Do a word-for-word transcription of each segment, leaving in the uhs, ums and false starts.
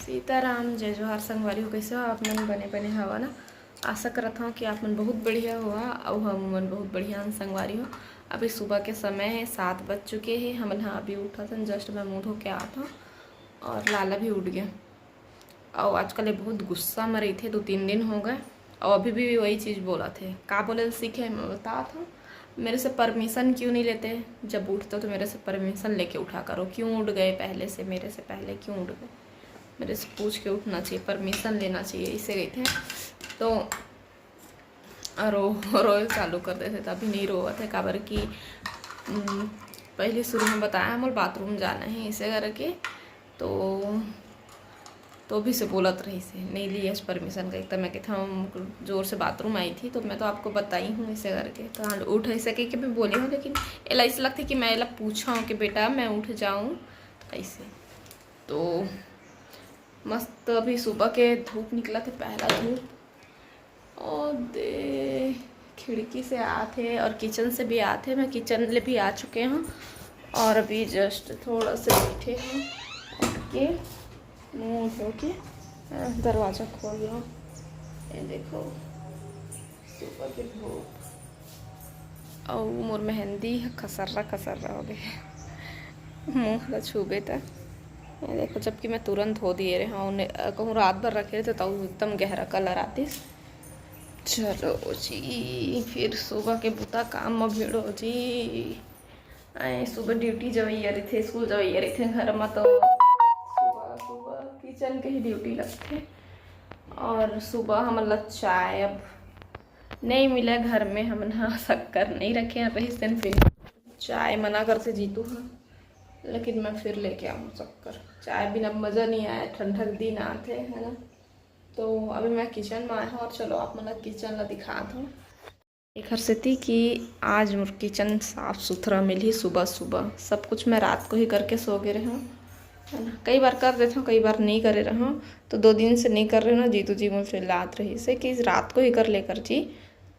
सीताराम, जय जोहार संगवारी हो। कैसे हो आप मन? बने बने हवा ना? आशा करत हूँ कि आप मन बहुत बढ़िया हुआ, अउ हम मन बहुत बढ़िया हन संगवारी हो। अभी सुबह के समय है, सात बज चुके हैं। हमन हा अभी उठत हन, जस्ट मैं मुँह धो के आत हूँ और लाला भी उठ गया। अउ आजकल ये बहुत गुस्सा में रहिथे, दो तीन दिन हो गए, अउ अभी भी वही चीज़ बोलत हे। का बोले सीखे, मैं बतात हूँ, मेरे से परमिशन क्यों नहीं लेते? जब उठते हो तो मेरे से परमिशन लेके उठा करो। क्यों उठ गए पहले से, मेरे से पहले क्यों उठ गए? मेरे से पूछ के उठना चाहिए, परमिशन लेना चाहिए, इसे कहिथे। तो रो रोए चालू कर देथे, तभी नहीं रोवत है, काबर कि उम, पहले शुरू में बताया मोला बाथरूम जाना है, इसे करके तो तो भी से बोलत रहिस हे, नहीं ली आज परमिशन का। एक तो मैं कहता हूँ जोर से बाथरूम आई थी, तो मैं तो आपको बताई हूँ इसे करके। तो हाँ, उठ ऐसे कह के भी बोली हूँ, लेकिन एला ऐसे लगता है कि मैं एला पूछा हूँ कि बेटा मैं उठ जाऊँ ऐसे। तो मस्त अभी सुबह के धूप निकला थे, पहला धूप, और दे खिड़की से आत हे और किचन से भी आत हे। मैं किचन ले भी आ चुके हूँ और अभी जस्ट थोड़ा से बैठे हैं, उठ के मुँह धो के, अ, दरवाज़ा खोल लो। ये देखो सुबह के धूप, अउ मोर मेहंदी ह खसर्रा खसर्रा हो गए, मुँह ला छूबे त। ये देखो, जबकि मैं तुरंत धो दिए रहे हूँ, कहूँ रात भर रखे रहे तो एकदम गहरा कलर आतिस। चलो जी, फिर सुबह के बुता काम में भिड़ो जी। आए सुबह ड्यूटी जवैया रहिथे, स्कूल जवैया रहिथे, घर में तो सुबह सुबह किचन के ही ड्यूटी लगथे। और सुबह हमन ला चाय अब नहीं मिला घर में, हमन हा शक्कर नहीं रखे हैं, रहिस तेन फिर चाय मना करथे जीतू हा, लेकिन मैं फिर लेके आऊँ शक्कर। चाय बिना मज़ा नहीं आया, ठंडा के दिन आथे, है ना। तो अभी मैं किचन में आया हूँ और चलो आप मन ला किचन ला दिखात हूँ। एखर सेती कि आज मोर किचन साफ सुथरा मिलही सुबह सुबह। सब कुछ मैं रात को ही करके सो गे रहे हूँ, है ना। कई बार कर देते हूँ, कई बार नहीं करे रहे हूँ। तो दो दिन से नहीं कर रहे हूँ ना, जीतू जी मोर चिल्लात रहिस हे कि रात को ही कर ले कर जी।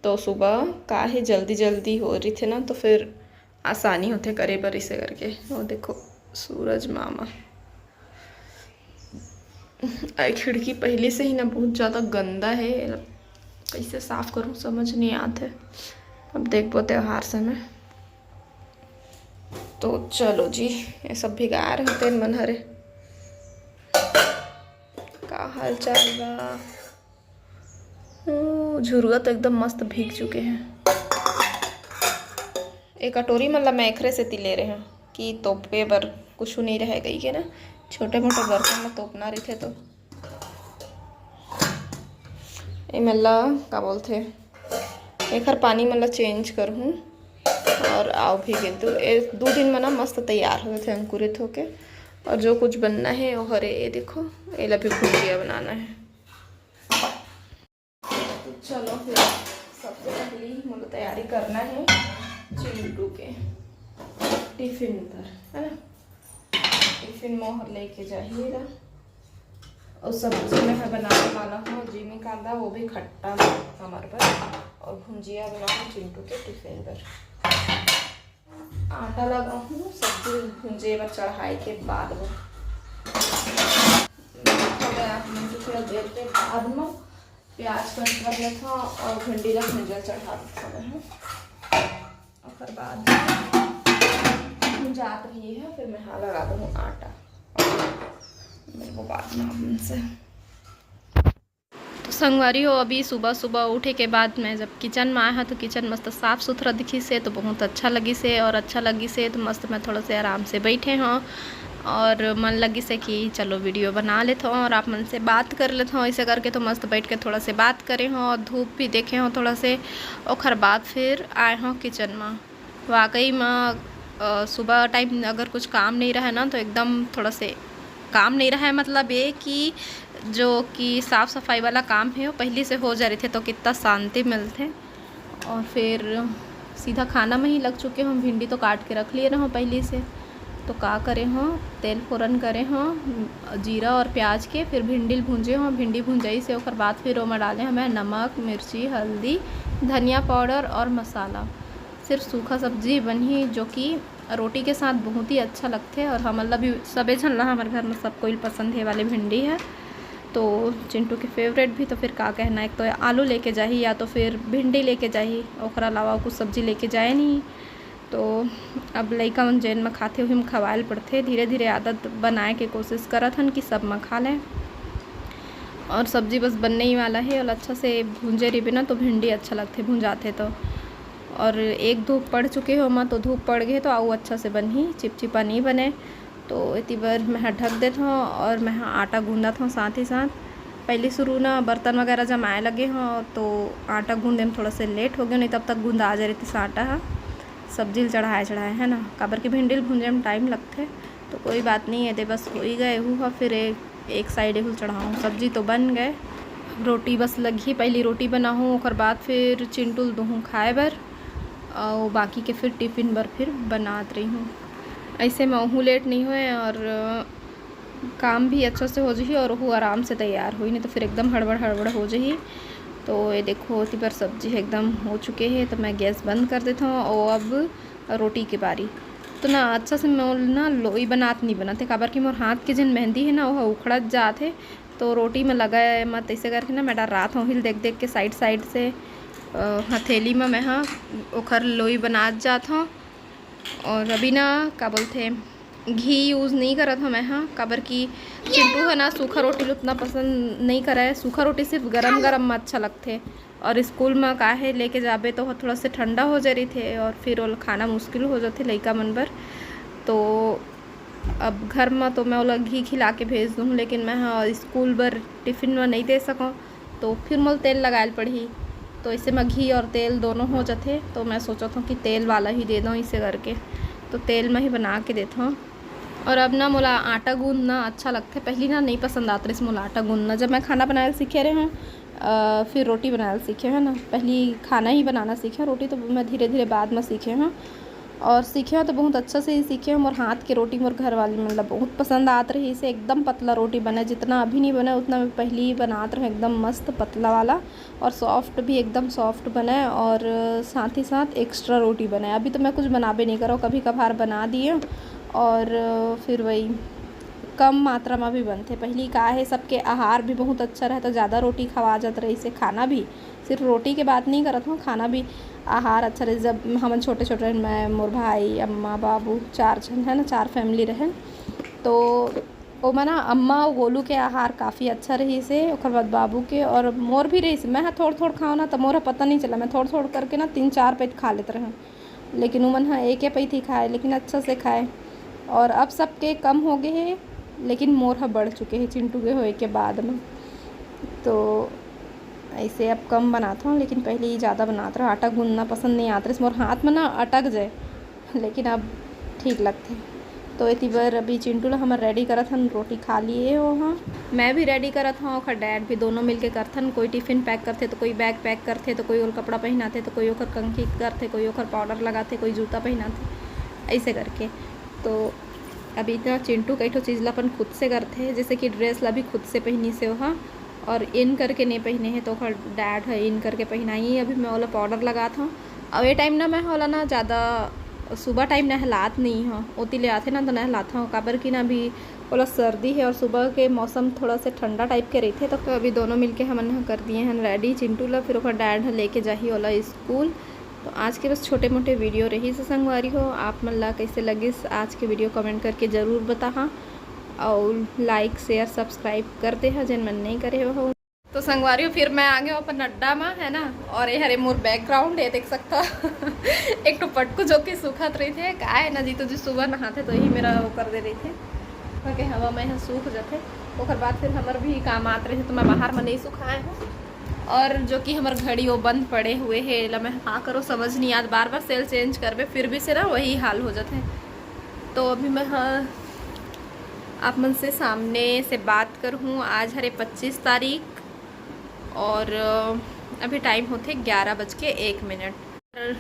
तो सुबह का है जल्दी जल्दी हो रहिथे ना, तो फिर आसानी होथे करे बर, इसे करके। वो देखो सूरज मामा, अरे खिड़की पहले से ही ना बहुत ज़्यादा गंदा है, कैसे साफ करूँ समझ नहीं आत हे। अब देखबो त्योहार समय। तो चलो जी, ये सब भिगा रहे तेन मन हरे। का हाल चाल बा? ओ, झुरवा तो एकदम मस्त भीग चुके हैं। एक कटोरी मन ला मैं एखरे सेती ले रहे हूँ कि तोपे बर कुछु नहीं रहे गई के ना, छोटे मोटे बर्तन में तोपना रहिथे तो। ए मन ला का बोलथे, एखर पानी मन ला चेंज करहूँ और आओ भी गिन तो ए, दो दिन में ना मस्त तैयार हो जाते अंकुरित होके। और जो कुछ बनना है वो हरे, ये देखो, एला भी भुजिया बनाना है। तो चलो फिर सबसे पहले मोला तैयारी करना है चिंटू के टिफिन बर, है ना। टिफिन मोहर लेके जाहिएगा। और सब्जी मैं ह बनाने वाला हूँ जीनी कांदा, वो भी खट्टा हमारे पर, और भुंजिया बनाऊँ चिंटू के टिफिन पर। आटा लगाहूँ सब्जी भुंजे बर चढ़ाई के बाद में। थोड़ा देर के बाद में प्याज कट कर लेथव और भिंडी ला भुंजे चढ़ा देथव। ओकर बाद भुंजात रही है, फिर मैं हाँ लगा दूँ आटा। मेरे को बाद में आप मन से तो संगवारी हो, अभी सुबह सुबह उठे के बाद मैं जब किचन में आया हूँ तो किचन मस्त साफ सुथरा दिखिस हे, तो बहुत अच्छा लगिस हे। और अच्छा लगिस हे तो मस्त मैं थोड़ा से आराम से बैठे हूँ और मन लगिस हे कि चलो वीडियो बना लेथव और आप मन से बात कर लेथव। ऐसे करके तो मस्त बैठ के थोड़ा से बात करे हूँ और धूप भी देखे हूँ थोड़ा से। ओखर बाद फिर आए हूँ किचन में। वाकई में, अ, सुबह टाइम अगर कुछ काम नहीं रहे ना तो एकदम थोड़ा से काम नहीं रहे, मतलब ये कि जो कि साफ सफाई वाला काम है वो पहले से हो जा रहिथे तो कितना शांति मिलथे। और फिर सीधा खाना में ही लग चुके हूँ। भिंडी तो काट के रख लिए रहूँ पहले से, तो का करे हूँ, तेल फोरन करे हूँ जीरा और प्याज के, फिर भिंडी ल भूंजे हूँ। भिंडी भुंजाइस हे ओकर बाद फिर ओमा डाले हूँ मैं नमक, मिर्ची, हल्दी, धनिया पाउडर और मसाला। सिर्फ सूखा सब्जी बनही जो कि रोटी के साथ बहुत ही अच्छा लगथे। और हमन ला भी, सबे झन ला, हमर घर में सब कोई पसंद हे वाले भिंडी है। तो चिंटू के फेवरेट भी, तो फिर का कहना, एक तो आलू लेके जाही या तो फिर भिंडी लेके जाही, ओकरा अलावा कुछ सब्जी लेके जाए नहीं। तो अब लइका मन जेन म खाथे, उही म खवाए ल पड़थे। धीरे धीरे आदत बनाए के कोशिश करत हन कि सब म खा लें। और सब्जी बस बनने ही वाला है, और अच्छा से भूंजे रहिबे ना, तो भिंडी अच्छा लगथे भुंजाथे तो। और एक धूप पड़ चुके हे ओमा, तो धूप पड़ गए तो अउ अच्छा से बनही, चिपचिपा नहीं बने। तो एती बर मैं ह ढक देत हौं और मैं ह आटा गूंदत हौं। साथ ही साथ पहली शुरू ना बर्तन वगैरह जमाए लगे हौं, तो आटा गूंदे में थोड़ा से लेट हो गया, नहीं तब तक गूंदा आ जा रही थी आटा ह सब्जी ल चढ़ाए चढ़ाए, है ना, काबर कि भिंडी ल भूंजे में टाइम लगथे। तो कोई बात नहीं है, दे बस हो ही गए हूँ। फिर एक, एक साइड एहू ल चढ़ाऊँ, सब्जी तो बन गए, रोटी बस लगही। पहली रोटी बनाहूँ, ओकर बाद फिर चिंटू ल दूहूँ खाए बर, और बाकी के फिर टिफिन बर फिर बनात रही हूँ। ऐसे में ओहू लेट नहीं होए और काम भी अच्छा से हो जही और ओहू आराम से तैयार होई, नहीं तो फिर एकदम हड़बड़ हड़बड़ हो जही। तो ये देखो, ओती बर सब्जी एकदम हो चुके हे, तो मैं गैस बंद कर देता हूँ। और अब रोटी के बारी। तो ना अच्छा से मोर ना लोई बनात नहीं बनत हे, काबर कि मोर हाथ के जेन मेहंदी है ना, वो उखड़त जात हे। तो रोटी में लगा है मत, ऐसे करके ना मैं डरात हूँ हिल देख देख के साइड साइड से, अ, हथेली में मैं ह ओखर लोई बनात जात हूँ। और अभी ना का बोलथे, घी यूज़ नहीं करत हूँ मैं ह, काबर कि चिंटू है ना सूखा रोटी ल उतना पसंद नहीं करे। सूखा रोटी सिर्फ गरम गरम में अच्छा लगथे। और स्कूल में का है लेके जाबे तो थोड़ा से ठंडा हो जा रही थे और फिर ओला खाना मुश्किल हो जाथे लइका मन बर। तो अब घर में तो मैं ओला घी खिला के भेज दूँ, लेकिन मैं ह स्कूल बर टिफिन में नहीं दे सकूँ, तो फिर मोला तेल लगाए ल पड़ही। तो इसे में घी और तेल दोनों हो जाथे, तो मैं सोचत हूँ कि तेल वाला ही दे दूँ इसे करके। तो तेल में ही बना के देत हूँ। और अब ना मोला आटा गूंदना अच्छा लगथे। पहली ना नहीं पसंद आत रहिस मोला आटा गूंदना, जब मैं खाना बनाए ल सीखे रहे हूँ, अ, फिर रोटी बनाए ल सीखे हूँ ना। पहली खाना ही बनाना सीखे हूँ, रोटी तो मैं धीरे धीरे बाद में सीखे हूँ। और सीखे हूँ तो बहुत अच्छा से ही सीखे हूँ। मोर हाथ के रोटी मोर घर वाले मतलब बहुत पसंद आत रहिस हे। एकदम पतला रोटी बने, जितना अभी नहीं बने उतना मैं पहली ही बनात रहूँ, एकदम मस्त पतला वाला। और सॉफ्ट भी एकदम सॉफ्ट बने और साथ ही साथ एक्स्ट्रा रोटी बने। अभी तो मैं कुछ बनाबे नहीं करो, कभी कभार बना दिए और फिर वही कम मात्रा में भी बनथे। पहली का है, सबके आहार भी बहुत अच्छा रहता, ज़्यादा रोटी खवा जात रहिस हे, खाना भी। सिर्फ रोटी के बात नहीं करत हूँ, खाना भी, आहार अच्छा रहे। जब हमन छोटे छोटे रहन, मैं, मोर भाई, अम्मा, बाबू, चार झन है ना, चार फैमिली रहे, तो ओमा ना अम्मा और गोलू के आहार काफ़ी अच्छा रहिस हे, ओकर बाद बाबू के और मोर भी रहिस हे। मैं ह थोड़ थोड़ खाऊँ ना, तो मोर ह पता नहीं चला, मैं थोड़ थोड़ करके ना तीन चार पैत खा लेत रहूँ, लेकिन उमन ह एक पैत ही खाए, लेकिन अच्छा से खाए। और अब सबके कम हो गए हे, लेकिन मोर ह बढ़ चुके हे चिंटू के होए के बाद में। तो ऐसे अब कम बनात हूँ, लेकिन पहले ही ज़्यादा बनात रहूँ। आटा गूंदना पसंद नहीं आत रहिस, मोर हाथ में ना अटक जाए, लेकिन अब ठीक लगथे। तो एती बर अभी चिंटू ला हमर रेडी करत हन, रोटी खा लिए हो हाँ। मैं भी रेडी करत हूँ, ओकर डैड भी, दोनों मिलके करथन। कोई टिफिन पैक करथे, तो कोई बैग पैक करथे, तो कोई ओल कपड़ा पहनाथे, तो कोई ओकर कंघी करथे, कोई ओकर पाउडर लगाथे, कोई जूता पहनाथे, ऐसे करके। तो अभी इतना चिंटू कई ठो चीज़ ला अपन खुद से करथे, जैसे कि ड्रेस ला भी खुद से पहनी से ओहा, और इन करके नहीं पहने हे, तो ओकर डैड ह इन करके पहनाई। अभी मैं ओला पाउडर लगात हूँ। और ये टाइम ना मैं ओला ना ज़्यादा सुबह टाइम नहलात नहीं हूँ, ओती ले आथे ना तो नहलात हूँ, काबर कि ना अभी ओला सर्दी है और सुबह के मौसम थोड़ा से ठंडा टाइप के रहिथे। तो अभी दोनों मिलके हमन ह कर दिए हैं रेडी चिंटू ला, फिर ओकर डैड ह लेके जाही ओला स्कूल। तो आज के बस छोटे मोटे वीडियो रहिस हे संगवारी हो। आप मन ला कैसे लगिस आज के वीडियो, कमेंट करके ज़रूर बताहा, और लाइक शेयर सब्सक्राइब कर देहा जेन मन नहीं करे हो। तो संगवारी हो, फिर मैं आ गया अपन अड्डा में, है ना। और ये हरे मोर बैकग्राउंड है, देख सकता एक ठो पटकू जो कि सूखत रहिथे, का है ना जीतू जी सुबह नहाथे तो यही मेरा वो कर दे रहिथे, ताकि हवा में यहाँ सूख जाथे। ओकर बाद फिर हमर भी काम आत रहिथे, तो मैं बाहर में नहीं सुखाए हूँ। और जो कि हमर घड़ी वो बंद पड़े हुए है, एला मैं का करो समझ नहीं आत, बार बार सेल चेंज करबे फिर भी से ना वही हाल हो जाथे। तो अभी मैं, हाँ, आप मन से सामने से बात करहूँ। आज हरे पच्चीस तारीख और, अ, अभी टाइम होथे ग्यारह बज के एक मिनट। और,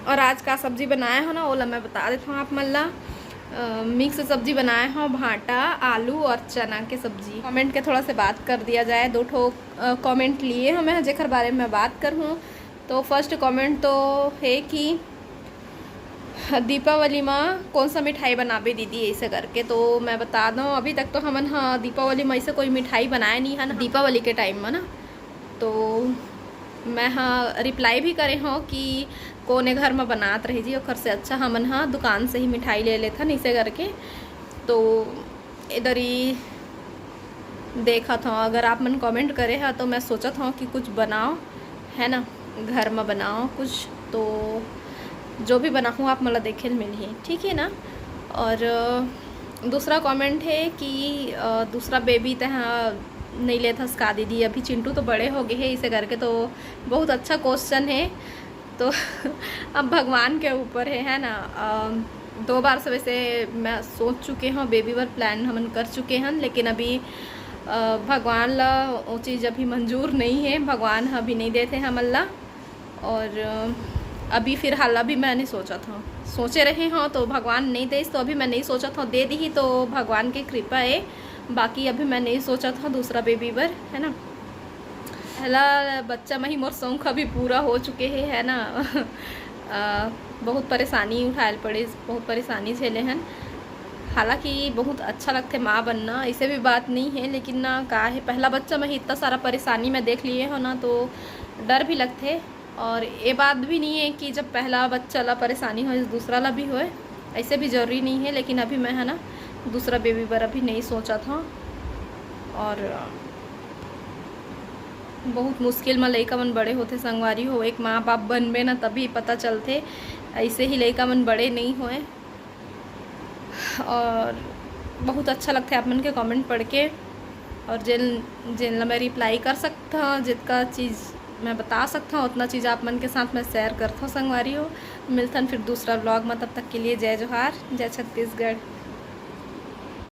और आज का सब्जी बनाए हो ना, ओला मैं बता देता हूँ आप मन ला। अ, मिक्स सब्जी बनाए हो, भांटा, आलू और चना के सब्जी। कमेंट के थोड़ा से बात कर दिया जाए, दो ठो, अ, कमेंट लिए हो मैं, जेकर बारे में बात करहूँ। तो फर्स्ट कमेंट तो है कि दीपावली मा कौन सा मिठाई बनाबे दीदी, ऐसे करके। तो मैं बता दूँ, अभी तक तो हमन ह दीपावली मा ऐसे कोई मिठाई बनाए नहीं है ना, दीपावली के टाइम में ना। तो मैं ह रिप्लाई भी करे हूँ कि कोने घर में बनात रही जी, ओखर से अच्छा हमन ह दुकान से ही मिठाई ले लेथन, ऐसे करके। तो इधर ही देखत हूँ, अगर आप मन कमेंट करे हा तो मैं सोचत हूँ कि कुछ बनाओ, है ना, घर में बनाओ कुछ। तो जो भी बनाहूँ आप मोला देखे ल मिलही, ठीक है ना। और अ, दूसरा कमेंट है कि अ, दूसरा बेबी तैं नहीं लेथस का दीदी, अभी चिंटू तो बड़े हो गए हैं, इसे करके। तो बहुत अच्छा क्वेश्चन है। तो अब भगवान के ऊपर है, है ना। अम, दो बार से वैसे मैं सोच चुके हूँ, बेबी बर प्लान हमन कर चुके हैं, लेकिन अभी अ, भगवान ला वो चीज़ अभी मंजूर नहीं है, भगवान ह अभी नहीं देते हमन ला। और अ, अभी फिलहाल अभी मैं नहीं सोचत हूँ, सोचे रहे हूँ तो भगवान नहीं देस, तो अभी मैं नहीं सोचत हूँ, दे दी ही तो भगवान की कृपा है। बाकी अभी मैं नहीं सोचत हूँ दूसरा बेबी बर, है ना। पहला बच्चा में ही मोर शौक अभी पूरा हो चुके है, है ना। अ, बहुत परेशानी उठाए ल पड़े, बहुत परेशानी झेले हन। हालांकि बहुत अच्छा लगथे माँ बनना, ऐसे भी बात नहीं है, लेकिन ना का है, पहला बच्चा में ही इतना सारा परेशानी मैं देख लिए हो ना, तो डर भी लगथे। और ये बात भी नहीं है कि जब पहला बच्चा ला परेशानी हो, इस दूसरा ला भी होए, ऐसे भी जरूरी नहीं है। लेकिन अभी मैं, है ना, दूसरा बेबी बर अभी नहीं सोचत हूँ। और बहुत मुश्किल में लइका मन बड़े होथे संगवारी हो, एक माँ बाप बनबे ना तभी पता चलथे, ऐसे ही लइका मन बड़े नहीं होए। और बहुत अच्छा लगथे आप मन के कमेंट पढ़ के, और जेन जेन ला मैं रिप्लाई कर सकता हूँ, जितना चीज़ मैं बता सकता हूँ उतना चीज़ आप मन के साथ मैं शेयर करता हूँ संगवारी हो। मिलथन फिर दूसरा व्लॉग में, तब तक के लिए जय जोहार, जय छत्तीसगढ़।